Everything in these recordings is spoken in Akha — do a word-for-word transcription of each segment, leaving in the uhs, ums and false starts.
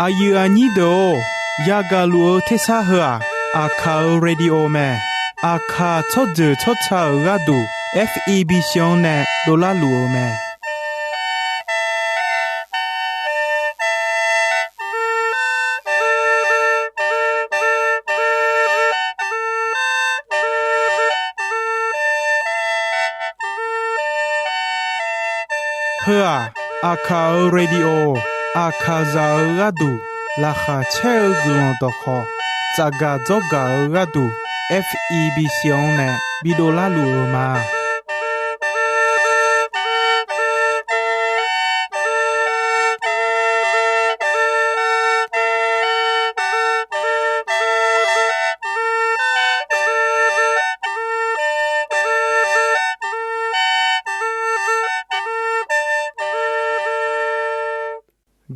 Aqyuif aqnyir deuq-or, yagaq luf-eu tersar heu-aq, Aqkaq-euq radio mae. Aqkaq tsawrjeuq tsawrca-euq gharduq, F E B C-anr nae dovlar luf-eu mae. Heu-aq, Aqkaq-euq radio, Aqkaqzaq-euq gharduq laqkhaq caer-eu guiqlanq dawqkhawq, tsafgaq dzawrgaq-eu gharduq, F E B C-anr nae bidovlar luf-eu ma.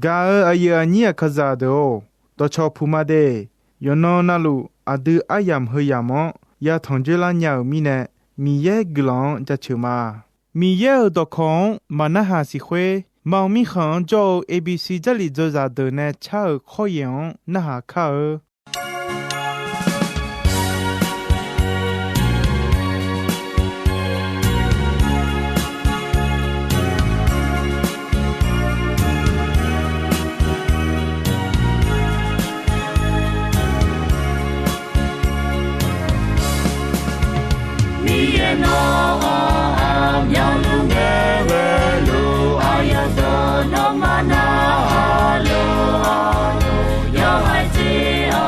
Gaq-euq aqyuif aqnyir Aqkaqzaq deuq-or, dawqcawq puq ma de. Yawqnan navluf aqdui aryamq heu yamq-anr yatanq dzoerlar nya-euq mirnae, Miqyaer guiqlanq-anr jaceuq ma. Miqyaer-euq dawqkawq-anr maqnarhaq siq khoer, Maqmirkhanq-anr jawr-eu A B C Jarlif dzawzaq deuq nae car-euq khawryaeq-anr narhaq kar-eu. Miqyaer nawr-awr aqmyanluf ngae ghae-eu lof, aqyawf deuq nawmaf narhaq luf-awr, yawhaiq tser-awr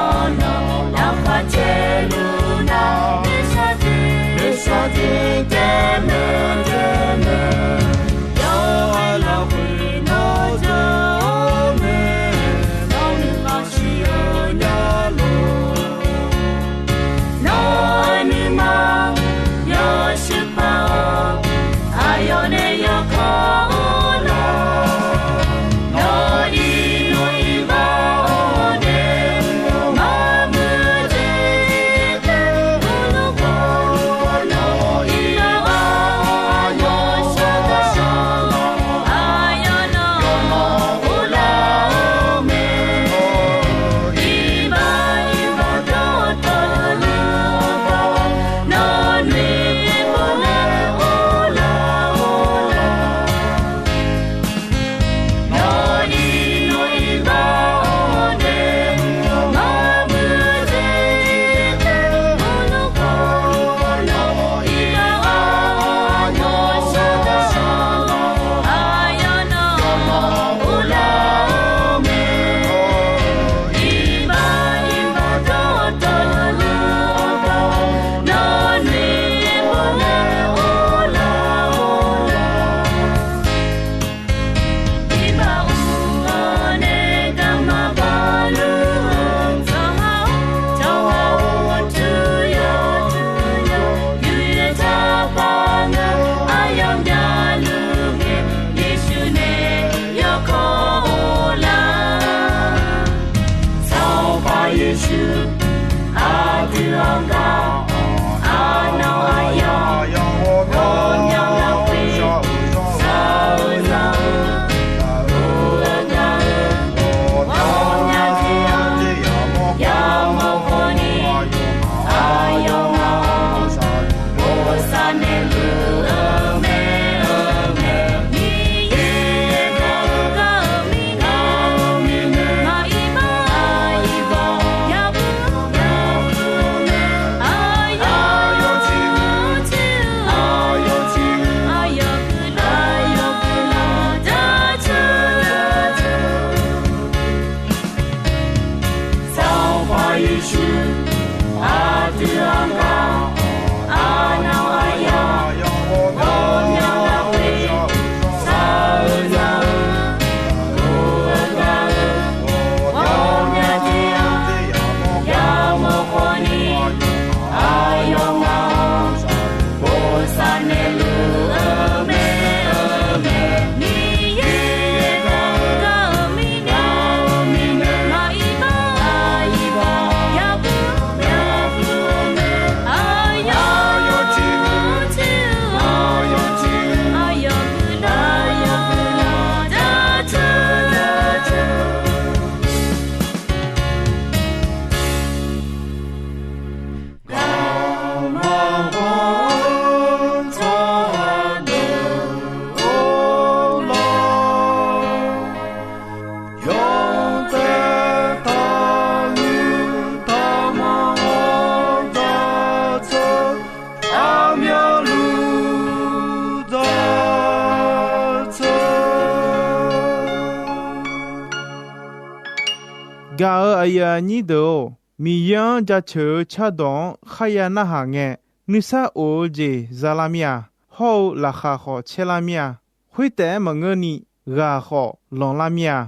Gaq-euq aqyuif aqnyir deuq-or, Miqyaer-anr jaceuq-eu cardawq-anr kharya narhaq ngae, nuisar of-eu jeq za lar mir-a. Hawr-eu laqkhaq khawf caer lar mir-a. Khoertaef-aer maqngeurni, ghaq khawf lanqlar mir-a.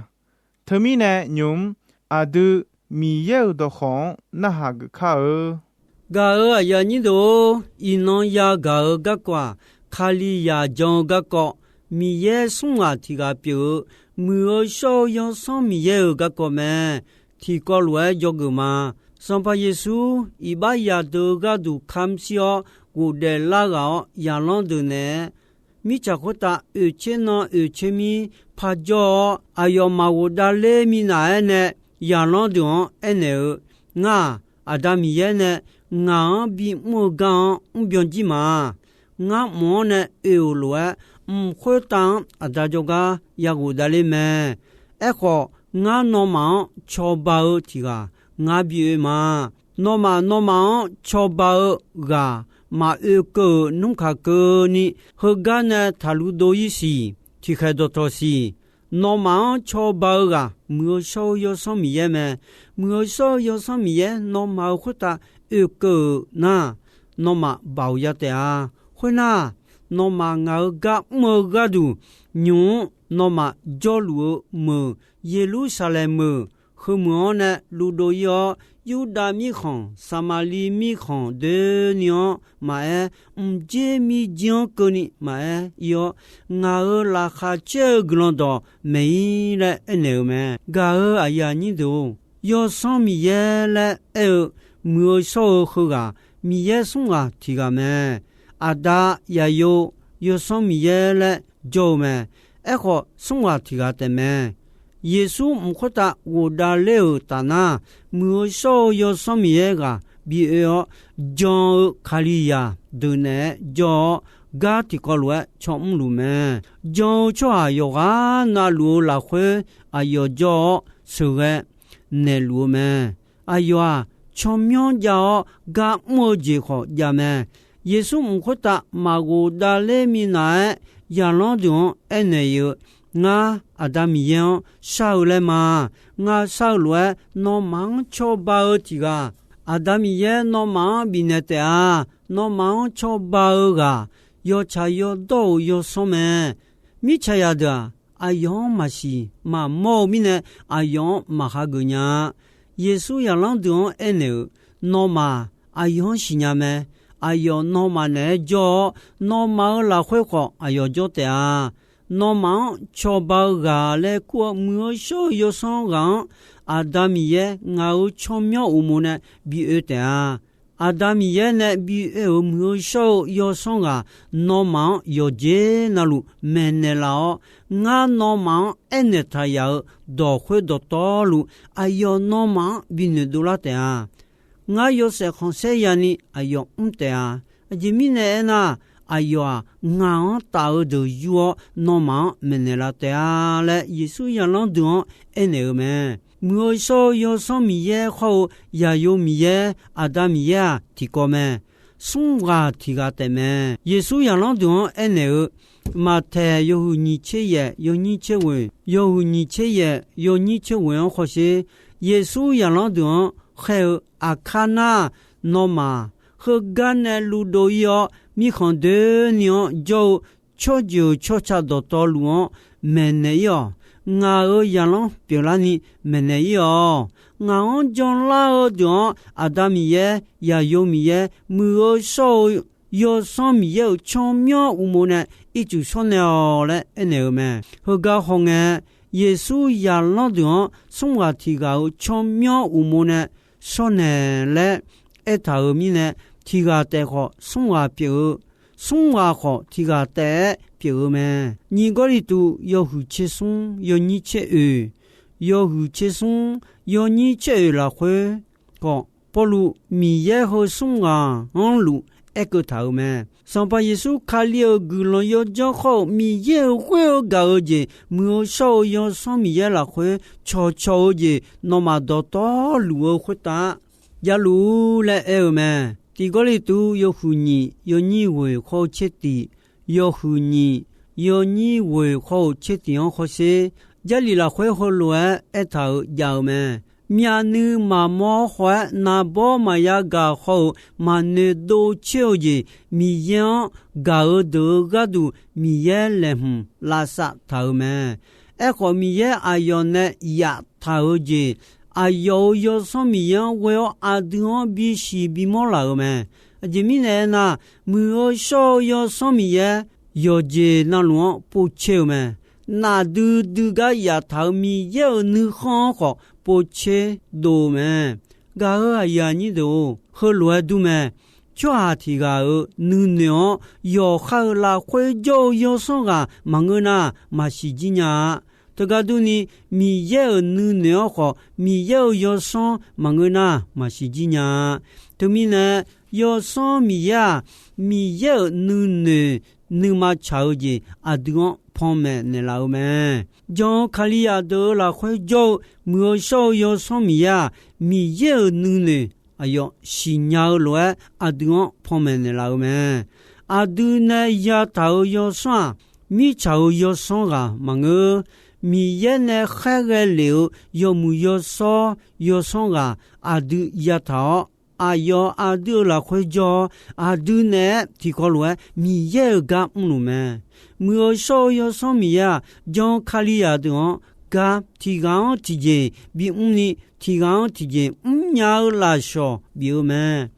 Teumirnae nymq-mr aqdui Miqyaer-euq dawqkawq-anr narhaq geuf kar-eu. Gaq-euq aqyuif aqnyir deuq-or, iqnan yagaq-eu garkawv-aq, Kalizaq jan-eu garkawv, Miqyaer smr ghaq tiq ghaq pyeuf-eu, muiq-eu shawr-eu Yawsanr Miqyaer-euq garkawv mae. Tiqkawv lof-aer dzawgeuf ma. Sanqpaq Yeqsur iqbax yadeuq-eu gharduq kamq shir-awr, ghofdaef lar ghaq-awr, zaqlanr deuq naeq-aer, mirtsaq khoertav oeqtser nan oeqtser mir parjawr-awr, aqyawf maqghof davler minav-aer nae, zaqlanr deuq-anr aernaeq-eu, Ngar-aq, Aqda Miqyaer nae ngaq-anr bimr-eu gar-anr mrbyan jir ma. Ngar mq-anr nae oe-euq lof-aer, mq khoertav-anr Aqda jawrgar yaghof davler mae. Aerkhawf, ngar nawmaf-anr cawba-eu tiq ghaq ngar bi oe ma. Nawmaf, nawmaf-anr cawba-eu ghaq maqoe keuv-euq nmr kaq keuvni, heugar nae taqluv dov-ir siq. Tiqkhaeq dawqtawq siq. Nawmaf-anr cawba-eu ghaq, muiq-eu shawr-eu Yawsanr Miqyaer mae. Muiq-eu shawr-eu Yawsanr Miqyaer nawmaf-euq khoertav oe keuv-euq nar, nawmaf baoq ya taef-a. Khoernar, nawmaf ngaq-euq gar mr-eu gharduq, nymq-mr nawmaf jawrluf-eu meuq, Yeqlursaqlaeq meuq, heumeuq-anr nae luvdov-ir-awr, Yurdav mirkhanq, Saqmaqliv mirkhanq doeni-anr maqaer, mqjer mirjir-anr keuvni maqaer ir-awr, ngaq-euq laqkhaq caer-eu guiqlanq dawq maeq-ir laer aernaeq-eu mae. Gaq-euq aqyuif aqnyir deuq-or, Yawsanr Miqyaer laer aer-eu, muiq-eu shawr-eu heughaq, Miqyaer smr ghaq tiq ghaq mae. Aqda, Zaqyo, Yawsanr Miqyaer laer jawr-eu mae. Aerkhawf, smr ghaq tiq ghaq taef mae. Yeqsur mq khoertav ghofdav ler-euq tafnar, muiq-eu shawr-eu Yawsanr Miqyaer ghaq bi oe-awr, jan-eu Kalizaq deuq naeq-aer jawr-awr, gar tiqkawv lof-aer caw mrluf mae. Jan-eu tsawrhaq yawqghaq navluf-eu lafkhoer aqyawf jawr-awr sheuqghae naeqluf-eu mae. Aqyawf-aq, tsawrmyanr jav-awr gar mr-eu jeq khawf jav mae. Yeqsur mq khoertav maqghof davler minav-aer, zaqlanr deuq-anr aernaeq-eu, Ngar, Aqda Miqyaer-anr shar-eu laer ma. Ngar shar-eu lof-aer, nawmaf-anr cawba-eu tiq ghaq, Aqda Miqyaer nawmaf-anr bifnaeq taef-a. Nawmaf-anr cawba-eu ghaq, yawtsaq yawdawr-euq Yawsanr mae. Mirtsaqzaq deuq-aq, aqyawf-anr maqsiq maqmawr-eu mirnae, aqyawf-anr maqhageuf nya-a. Yeqsur zaqlanr deuq-anr aernaeq-euq, Nawmaf, aqyawf-anr siqnya mae. Aqyawf nawmaf naeq-aer jawr-awr, nawmaf-euq lafkhoer khawf aqyawf jawr taef-a. Nawmaf-anr cawba-eu ghaq laer kur-awr, muiq-eu shawr-eu Yawsanr ghaq-anr Aqda Miqyaer ngaq-euq tsawrmyanr uqmov nae bi oe taef-a. Aqda Miqyaer nae bi oe-euq muiq-eu shawr-eu Yawsanr ghaq, nawmaf-anr yawqjeq navluf maeqnaeq laf-awr, ngar nawmaf-anr aernaeq taq yaf-euq dawq khoerdawq tawvluf, aqyawf nawmaf-anr binoeq dovlar taef-a. Ngar yawshaef khanqsaer yani aqyawf mr taef-a. Aqjeq mirnae aernar, aqyawf-aq, ngaq-anr taf-eu deuq yur-awr, nawmaf-anr maeqnaeq laf taef-a laer, Yeqsur zaqlanr deuq-anr aernaeq-eu mae. Muiq-eu shawr-eu Yawsanr Miqyaer khawr-eu Zaqyo Miqyaer, Aqda Miqyaer-aq, tiqkawv mae. Smr ghaq tiq ghaq taef mae. Yeqsur zaqlanr deuq-anr aernaeq-eu, Maqtaeq yawhuiq nyiq tser yaef yawnyir tser ghoeq, yawhuiq nyiq tser yaef yawnyir tser ghoeq-anr hawsher. Yeqsur zaqlanr deuq-anr khaer-eu, Aqkar nar, nawmaf heugar nae luvdov-ir-awr, mirkhanq doeni-anr jawr-eu tsawrjeuq tsawrca dawqtawvluf-anr maeqnaeq-ir-awq. Ngaq-euq zaqlanr pyeuflarni maeqnaeq-ir-awq. Ngaq-anr janlar-eu deuq-anr Aqda Miqyaer, Zaqyo Miqyaer, muiq-eu shawr-eu Yawsanr Miqyaer-euq tsawrmyanr uqmov nae ircuf shawrnaeq-awq laer aernaeq-eu mae. Heugar hawngae, Yeqsur zaqlanr deuq-anr smr ghaq tiq ghaq-euq tsawrmyanr uqmov nae shawrnaeq laer aertaq-euq mirnae, tiq ghaq taef khawf smr ghaq pyeuf-eu, smr ghaq khawf tiq ghaq taef-aer pyeuf-eu mae. Nyiq Gawrliqtu yawhuiq tser smr yawnyir tser oeq, yawhuiq tser smr yawnyir tser oeq lafkhoer khawf, Pawrluv Miqyaer heu smr ghaq-anr luf aerkeuv taq-euq mae. Sanqpaq Yeqsur Kali-euq guiqlanq yawdzanr khawr-eu Miqyaer-euq ghoer-eu gaq-eu jeq, muiq-eu shawr-eu Yawsanr Miqyaer lafkhoer cawqcawq-eu jeq, nawmaf dawqtawvluf-eu khoertav javluf-ur laer aer-eu mae. Tiq Gawrliqtu yawhuiq nyiq yawnyir ghoeq khawr-eu tser tiq, yawhuiq nyiq yawnyir ghoeq khawr-eu tser tiq-anr hawsher. Jarlif lafkhoer heulof-aer aertaq-euq jav-eu mae. myavnuiv maqmawr khawf-aer naqbawr maqya gaq haw-euq maqnoeq dov coer-eu jeq, Miqyaer-anr gaq-eu deuq-euq gharduq Miqyaer laeqhmq lavsav taq-euq mae. Aerkhawf, Miqyaer aqyawf nae yaftaq-euq jeq, aqyawf-euq Yawsanr Miqyaer-anr ghoe-awr aqdui-anr bisiq bimawr laf-euq mae. Aqjeq mirnae aernar, Muiq-eu shawr-eu Yawsanr Miqyaer yawqjeq navluf-anr povtser-eu mae. Nafdui dui gar yaftaq-euq Miqyaer-euq nuikhanr-anr khawf povtser dov-eu mae. Gaq-euq aqyuif aqnyir deuq-or, heulof-aer dur mae. Tsawrhaq tiq ghaq-euq nuinoeq-anr yawqha-euq lafkhoer jawr-eu yawsanr ghaq maqngeur nar, maqsiq jir nya-a. Teugar durni, Miqyaer-euq nuinoeq-anr khawf, Miqyaer-euq yawsanr maqngeur nar, maqsiq jir nya-a. Teumirnae, Yawsanr Miqyaer-aq, Miqyaer-euq nuinoeq nuima tsaq-eu jeq aqdui-anr panmaeq naeqlaf-eu mae. Jan-eu Kalizaq deuq-euq lafkhoer jawr-eu Muiq-eu shawr-eu Yawsanr Miqyaer-aq, Miqyaer-euq nuinoeq aqyawf siqnya-eu lof-aer aqdui-anr panmaeq naeqlaf-eu mae. Aqdui nae yataq-euq yawsanr-aq, mirtsaq-euq yawsanr ghaq maqngeur. Miqyaer nae khaerghae lef-eu yawmuiq yawshawr yawsanr ghaq aqdui yataq-awr, aqyawf aqdui-euq lafkhoer jawr-awr, aqdui naeq-aer tiqkawv lof-aer Miqyaer-euq gar mrluf mae. Muiq-eu shawr-eu Yawsanr Miqyaer-aq, jan-eu Kalizaq deuq-anr gar tiq ghaq-anr tiqjeq bimrni, tiq ghaq-anr tiqjeq mrnya-eu lafshawq bif-eu mae.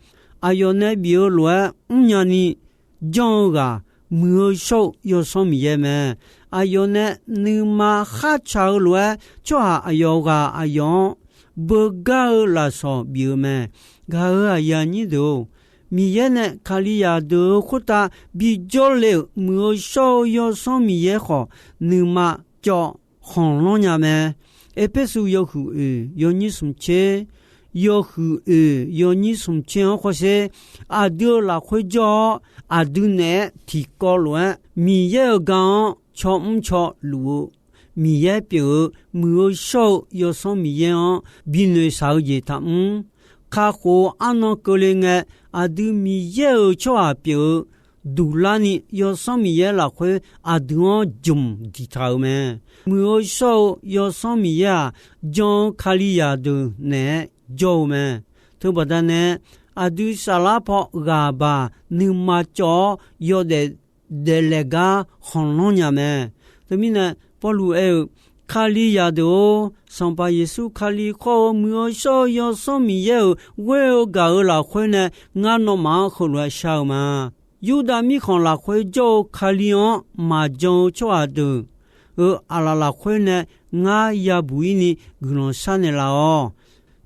Aqyawf nae bif-eu lof-aer mrnya ni janr-eu ghaq, Muiq-eu shawr-eu Yawsanr Miqyaer mae. Aqyawf nae nuima khartsaq-eu lof-aer, tsawrhaq aqyawf ghaq aqyawf-anr beugar-eu lafshawq bif-eu mae. Gaq-euq aqyuif aqnyir deuq-or, Miqyaer nae Kalizaq deuq-euq khoertav bijawr le-euq Muiq-eu shawr-eu Yawsanr Miqyaer khawf, nuima cawv khanqlanr nya mae. Erpersu yawhuiq oeq yawnyir smq tser, yawhuiq oeq yawnyir smq tser-anr khawf sher, aqdui-euq lafkhoer jawr-awr, aqdui naeq-aer tiqkawv lof-aer Miqyaer-euq gar-anr cawmr cawluf-eu Miqyaer pyeuf-eu Muiq-eu shawr-eu Yawsanr Miqyaer-anr binoeqshaq-eu jeq taqmr. Kakhof-eu arnan keuvle ngae, aqdui Miqyaer-euq tsawrhaq pyeuf-eu duqlarni Yawsanr Miqyaer lafkhoer aqdui-anr jmq diqtaq-euq mae. Muiq-eu shawr-eu Yawsanr Miqyaer-aq, jan-eu Kalizaq deuq naeq-aer jawr-eu mae. Teubaqda nae, aqdui saflar paw ghaq baq nuima cawv-awr yawdaef daeflaeq gar khanqlanr nya mae. Teumirnae, Pawrluv aer-eu, Kalizaq deuq-or, Sanqpaq Yeqsur Kali khawr-eu Muiq-eu shawr-eu Yawsanr Miqyaer-euq ghoer-eu gaq-euq lafkhoer nae ngar nawmaf-anr heulof-aer shar-eu ma. Yurdav mirkhanq lafkhoer jawr-eu Kali-anr maqjan-eu tsawrhaq deuq-euq aqlaf lafkhoer nae ngar yabuq-ir ni guiqlanq sharnaeq laf-awq.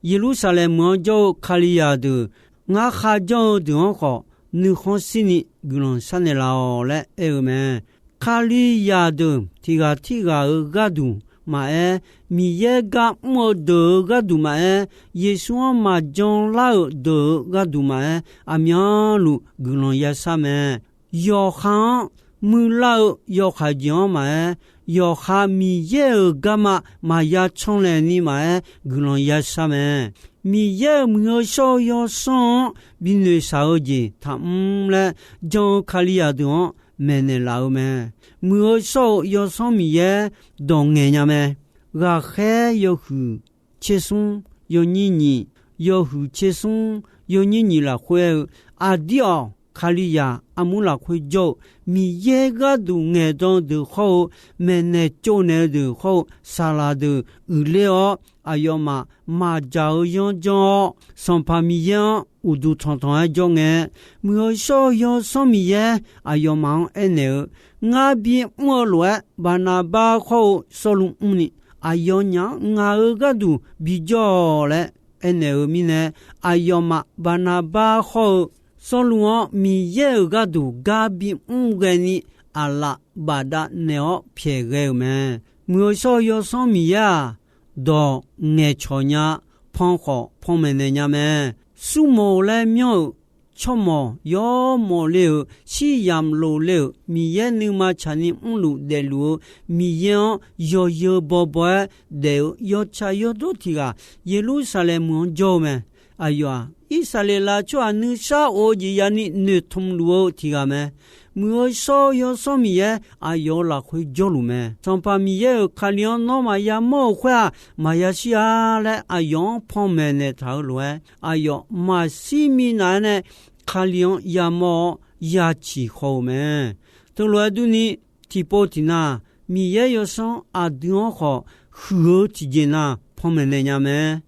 Yeqlursaqlaeq meuq-anr jawr-eu Kalizaq deuq, ngar kharjan-eu deuq-anr khawf nuikhanr shirni guiqlanq sharnaeq laf-awq laer aer-eu mae. Kalizaq deuq tiq ghaq tirghaq-euq gharduq maqaer, Miqyaer gar mr-eu deuq-euq gharduq maqaer, Yeqsur-anr maqjan lar-euq deuq-euq gharduq maqaer, aqmyanluf guiqlanq yashar mae. Yawqha-anr muiqlar-eu yawkaq jeq-anr maqaer, yawqha Miqyaer-euq garma maqya canlaeq ni maqaer, guiqlanq yashar mae. Miqyaer-euq Muiq-eu shawr-eu Yawsanr-anr binoeqshaq-eu jeq taqmr laer jan-eu Kalizaq deuq-anr maeqnaeq laf-eu mae. Muiq-eu shawr-eu Yawsanr Miqyaer dawq ngaeq nya mae. Ghaqkhaer yawhuiq tsersmr yawnyir nyiq, yawhuiq tsersmr yawnyir nyiq lafkhoer-eu, aqdir-awq, Kalizaq armur lafkhoer jawr-eu Miqyaer gharduq ngaeqdan-eu deuq hawr-eu, maeqnaeq tsovnaeq-eu deuq hawr-eu, saqlaq deuq uiqler-awr, aqyawfmaf maqdzaq-eu yanr janr-awr, Sanqpaq Miqyaer-anr uqduq tanqtanq-aer jawr ngae, Muiq-eu shawr-eu Yawsanr Miqyaer aqyawfmaf-anr aernaeq-eu, Ngar bimr-eu lof-aer Baqnaqbar hawr-eu Sawrluv mrni, aqyawfnyaf-anr ngaq-euq gharduq bijawr-awq laer aernaeq-eu mirnae, aqyawfmaf Baqnaqbar hawr-eu Sawrluv-anr Miqyaer-euq gharduq gar bimr ghaeni, aqlaf bafdav naeq-awr pyaeq ghae-euq mae. Muiq-eu shawr-eu Yawsanr Miqyaer-aq, dawq ngaeqcawq nya, pan khawf panmaeq naeq nya mae. Surmawq laer myanr-euq tsawrmawq yawmawq le-euq, shir yamq lof le-euq, Miqyaer nuima tsaqni mrluf daefluf-eu Miqyaer-anr yawzeu bawbaw-aer daef-eu yawtsaq yawdawr tiq ghaq Yeqlursaqlaeq meuq-anr jawr-eu mae. Aqyawf-aq, Irsaqleqlav tsawrhaq nuisar of-eu jeq yani noeqtmq luf-eu tiq ghaq mae. Muiq-eu shawr-eu Yawsanr Miqyaer aqyawf-euq lafkhoer jawrluf mae. Sanqpaq Miqyaer-euq Kali-anr nawr maqya mawr-euq khoer-aq, maqya shir-a laer aqyawf-anr panmaeq naeqtaq-euq lof-aer, aqyawf maqshir minav-aer nae Kali-anr yamawr-awr yaciq khaw-eu mae. Teulof-aer durni, tiqpov tiqnav Miqyaer Yawsanr aqdui-anr khawf huiq-eu tiqjeq na panmaeq naeq nya mae.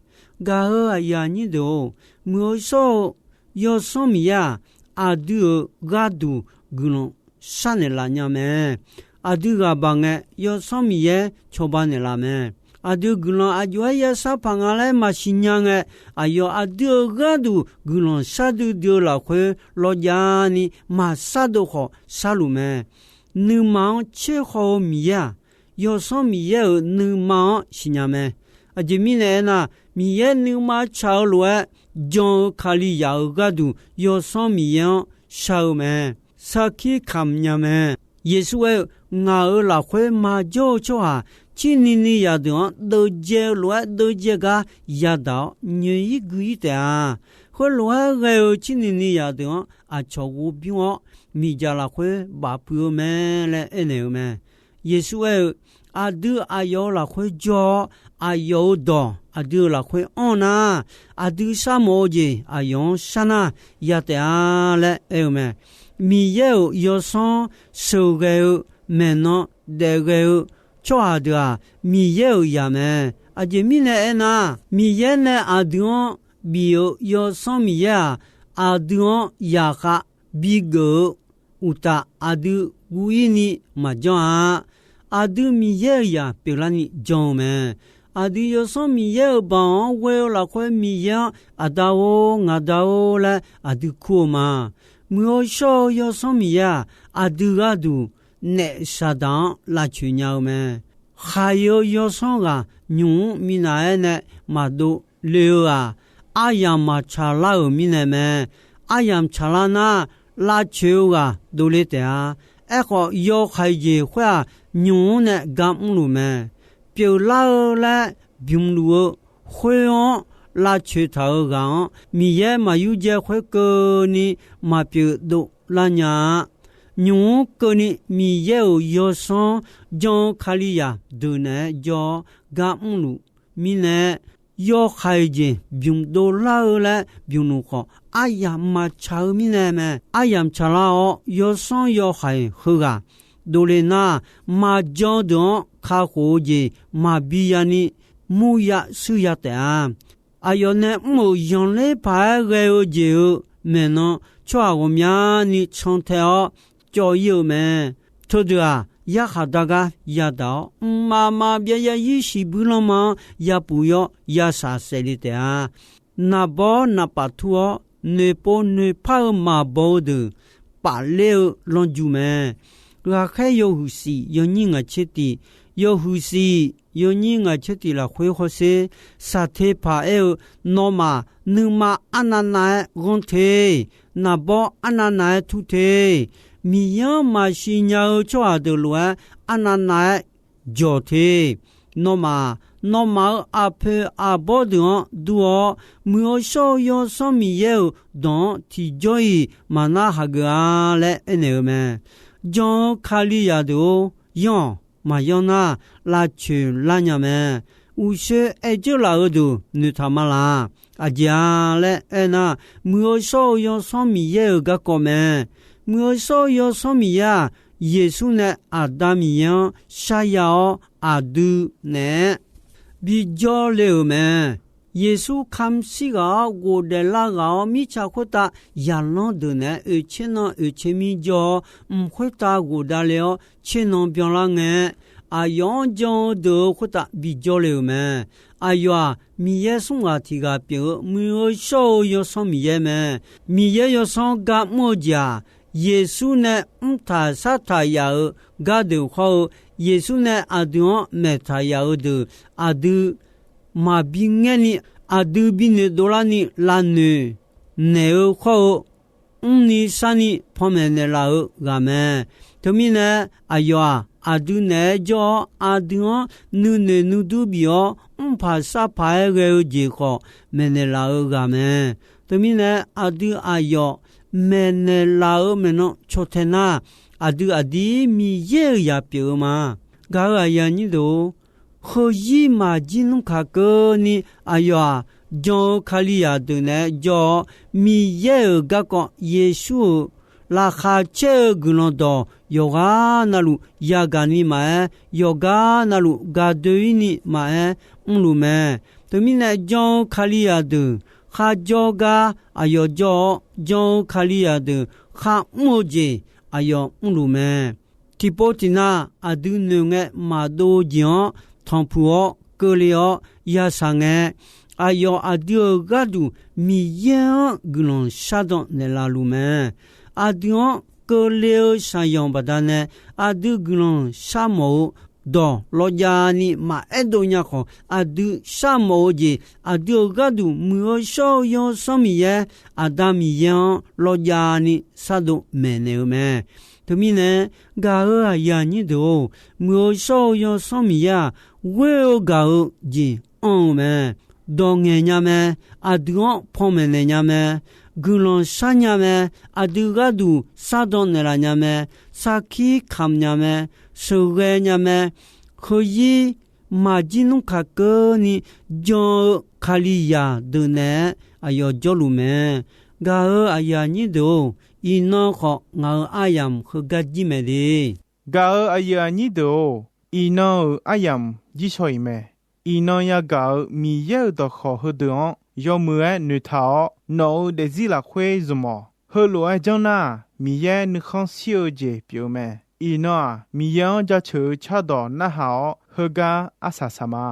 Gaq-eu aqyuif aqnyir deuq-or, muiq-eu shawr-eu Yawsanr Miqyaer-aq, aqdui-euq gharduq guiqlanq sharnaeq laf nya mae. Aqdui ghaq baq ngae, Yawsanr Miqyaer cawba naeqlaf mae. Aqdui guiqlanq aqjox-aer yashar paq nga laer maqsiq nya ngae, aqyawf aqdui-euq gharduq guiqlanq shardui dui-eu lafkhoer lawrjavni maqshardov khawf sharluf mae. Nuima-anr tserkhawv-eu Miqyaer-aq, Yawsanr Miqyaer-euq nuima-anr siqnya mae. Aqjeq mirnae aernar, Miqyaer nuima tsaq-eu lof-aer jan-eu Kalizaq-euq gharduq Yawsanr Miqyaer-anr shar-eu mae. Sarkir kamq nya mae. Yeqsur aer-eu, Ngaq-euq lafkhoer maqjawr-eu tsawrhaq, cirni ni zaqdeuq-anr deuvjae-eu lof-aer deuvjae gar yadaq-awr nyoeq-ir gui-ir taef-a. Khoerlof-aer ghae-eu cirni ni zaqdeuq-anr aqcawq ghovbymr-awr, miqdzaq lafkhoer bafpuiv-eu mae laer aernaeq-eu mae. Yeqsur aer-eu, Aqdui aqyawf-euq lafkhoer jawr-awr, aqyawf-euq dawq aqdui-euq lafkhoer anr nar, aqdui sharmawf-eu jeq aqyawf-anr shar nar ya taef-a laer aer-eu mae. Miqyaer-euq Yawsanr sheuqghae-eu maeqnan daefghae-eu tsawrhaq deuq-aq, Miqyaer-euq zaq mae. Aqjeq mirnae aernar, Miqyaer nae aqdui-anr bif-euq Yawsanr Miqyaer-aq, aqdui-anr zaqkhav bigeuf-eu uqtaf, aqdui guv-ir ni maqjanr-a. Aqdui Miqyaer-euq zaq pyeuflarni jan-eu mae. Aqdui Yawsanr Miqyaer-euq baoq-anr ghoe-eu lafkhoer Miqyaer-anr Aqda-or, ngaqda-or laer aqdui kur-eu ma. Muiq-eu shawr-eu Yawsanr Miqyaer-aq, aqdui gharduq naef Saqdaq-anr lavcoeq nya-eu mae. Khaiq-eu Yawsanr ghaq nymq-mr minav-aer nae maqdov le-eu-aq, aryamq maqtsaq lar-euq mirnae mae. Aryamq tsaqlar nar, lavcoeq-eu ghaq dovle taef-a. Aerkhawf, yawhaiq jeq khoer-aq, nymq-mr nae gar mrluf mae. Pyeuflar-eu laer bymq luf-eu khoer-anr lavcoeq taq-euq ghaq-anr, Miqyaer maqyurdzae khoerkeuvni maqpyeuf dovlar nya-a. Nymq-mr keuvni Miqyaer-euq Yawsanr jan-eu Kalizaq deuq naeq-aer jawr-awr gar mrluf mirnae, yawhaiq jeq bymq dovlar-eu laer bymq luf khawf, aryamq maqtsaq-eu mirnae mae. Aryamq tsaqlar-awr, yawsanr yawhaiq heughaq dovle nar, maqjan deuq-anr kakhof-eu jeq maqbi yani murya shuir ya taef-a. Aqyawf nae mr-euq zanqler paq-aer ghae-eu jeq-euq maeqnan, tsawrhaq ghawqmyani cantae-awr cawv-ir-eu mae. Teudeuq-aq, yarkhaq dar gar yadaq-awr, mqmaq maqbyav zarzir shiqbuir lanma-anr yapuf-ir-awr yashaq saef le taef-a. Naqbawr naqpaf tur-awr, noeqpov noeqpar-eu maqbaw-eu deuq pafler-eu lanrju mae. Ghaqkhaer yawhuiq shif yawnyir ngaq tser tiq, yawhuiq shif yawnyir ngaq tser tiq lafkhoer hawsher, saqteqpaq aer-eu, Nawmaf nuima arnavnav-aer ghanr te. Naqbawr arnavnav-aer tur te. Miqyaer-anr maqsiq nya-eu tsawrhaq deuq lof-aer arnavnav-aer jawq te. Nawmaf, nawmaf-euq aqpoeq aqbawr deuq-anr dur-awr, muiq-eu shawr-eu Yawsanr Miqyaer-euq dawq-anr tiqjawr-iq maqnar hageuf-a laer aernaeq-eu mae. Jan-eu Kalizaq deuq-or, yanr-awq. Maqyanr nar, lavcoeq lar nya mae. Uqshoe aer dzeurlaf-eu deuq noeqtaq ma laq. Aqjeq-a laer aernar, muiq-eu shawr-eu Yawsanr Miqyaer-euq garkawv mae. Muiq-eu shawr-eu Yawsanr Miqyaer-aq, Yeqsur nae Aqda Miqyaer-anr sharya-awr, aqdui naeq-aer bijawr le-euq mae. Yeqsur kamq shir ghaq-awr ghofdaef lar ghaq-awr, mirtsaq khoertav zaqlanr deuq naeq-aer oeqtser nan oeqtser mir jawr-awr, mq khoertav ghofdav le-awr tser nan byanlar ngae, aqyawf-anr jan-eu deuq-euq khoertav bijawr le-euq mae. Aqyawf-aq, Miqyaer smr ghaq tiq ghaq pyeuf-eu muiq-eu shawr-eu Yawsanr Miqyaer mae. Miqyaer Yawsanr gar mr-eu jeq-aq, Yeqsur nae mrtaq shartaq yaf-euq gardeuq khawr-eu, Yeqsur nae aqdui-anr maeqtaq yaf-eu deuq, aqdui maqbi ngaerni, aqdui binoeq dovlarni lavnoeq naeq-eu khawr-eu, mrni sharni panmaeq naeqlaf-eu ghaq mae. Teumirnae, aqyawf-aq, aqdui naeq-aer jawr-awr, aqdui-anr nuinoeq nuidur bif-awr, mrpaq sharpaq-aer ghae-eu jeq khawf maeqnaeq laf-eu ghaq mae. Teumirnae, aqdui aqyawf maeqnaeq laf-euq maeqnan caw tae nar, aqdui aqdir Miqyaer-euq zaq pyeuf-eu ma. Gaq-euq aqyuif aqnyir deuq-or, heuzir maqjir nmr kaqkeuvni aqyawf-aq, jan-eu Kalizaq deuq naeq-aer jawr-awr, Miqyaer-euq garkawv Yeqsur-euq laqkhaq caer-eu guiqlanq dawq yawqghaq navluf yagaq ni maqaer, yawqgar navluf gaqdoe-ir ni maqaer mrluf mae. Teumirnae jan-eu Kalizaq deuq kharjawr gar aqyawf jawr-awr, jan-eu Kalizaq deuq kharmr-eu jeq aqyawf mrluf mae. Tiqpov tiqnav aqdui noeqngae maqdov-eu jeq-anr tanqpuq-awr keuvle-awr yashaq ngae, aqyawf aqdui-euq gharduq Miqyaer-anr guiqlanq shardan naeqlaf luf mae. Aqdui-anr keuvle-eu shaqyanq baqdanae, aqdui guiqlanq sharmawf-eu dawq lawjav ni maqaer dov nya khawf, aqdui sharmawf-eu jeq, aqdui-euq gharduq muiq-eu shawr-eu Yawsanr Miqyaer, Aqda Miqyaer-anr lawjav ni shardov maeqnaeq-eu mae. Teumirnae, gaq-euq aqyuif aqnyir deuq-or, muiq-eu shawr-eu Yawsanr Miqyaer-aq, ghoer-eu gaq-eu jeq anr-eu mae. Dawq ngaeq nya mae. Aqdui-anr panmaeq naeq nya mae. Guiqlanq shar nya mae. Aqdui gharduq shardan naeqlaf nya mae. Sarkir kamq nya mae. Sheuqghae nya mae. Heuzir maqjir nmr kaqkeuvni jan-eu Kalizaq deuq naeq-aer aqyawf jawrluf mae. Gaq-euq aqyuif aqnyir deuq-or, iqnan khawf ngaq-euq aryamq heugar jir mae de. Gaq-euq aqyuif aqnyir deuq-or, iqnan-euq aryamq jir shaw-iq mae. Iqnan yagaq-euq Miqyaer-euq dawqkawq heudeuq-anr yawmuiq-aer noeqtaq-awr, nawq-euq daefzir lafkhoer zmq-awq. Heulof-aer janr nar-aq, Miqyaer nuikhanr shir-eu jeq pyeuf-eu mae. Iqnan-aq, Miqyaer-anr jaceuq-eu cardawq narhaq-awr, heugar arsaq saq ma.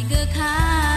geuf kar-eu.